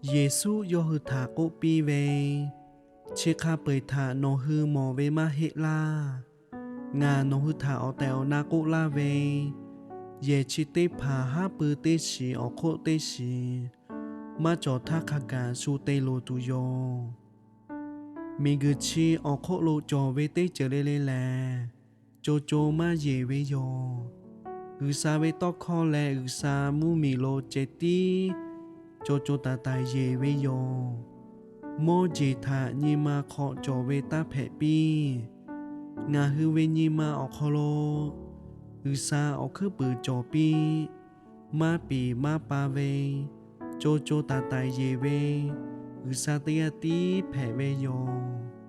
Yeˍsuˆ yawˇ hui htaꞈ k'oˆ piˇ ve, Chi hk'a peu-eˬ htaꞈ nawˬ hui mawˬ ve maˇ heˆ laˇ. Ngaˬ nawˬ hui htaꞈ awˬ tehˬ awˬ na k'oˆ laˇ ve, yehˬ chi teˇ hpaˍ haˉ pui teˇ shiˍ awˬ hk'oˆ teˇ shiˍ maˇ cawˬ htaˇ hk'a gaˬ shu te loˍ tuˬ yoˬ. Miˬguiˬ chi awˬ hk'oˆ lo cawˬ ve teˇ ceuˬ le le lehˬ, co co maˇ yeˬ ve yoˬ. G'uiˬsha ve tawˇ hkawˇ leh G'uiˬsha mvuhˇmiˬ lo ceh tiˉ co co taiˍ taiˍ yeˬ ve yoˬ. Mawˇ jeˬ htaꞈ nyi ma hk'aw cawˬ ve taˇ hpehꞈ piˇ. Ngaˬ hui ve nyi ma awˬ hk'aw lo G'uiˬsha awˬ hkuiˉ puiˍ cawˬ piˇ. Maˇ piˍ maˇ pa ve, co co taiˍ taiˍ yeˬ ve G'uiˬsha teˇ g'aˇ tiˉ hpehꞈ ve yoˬ.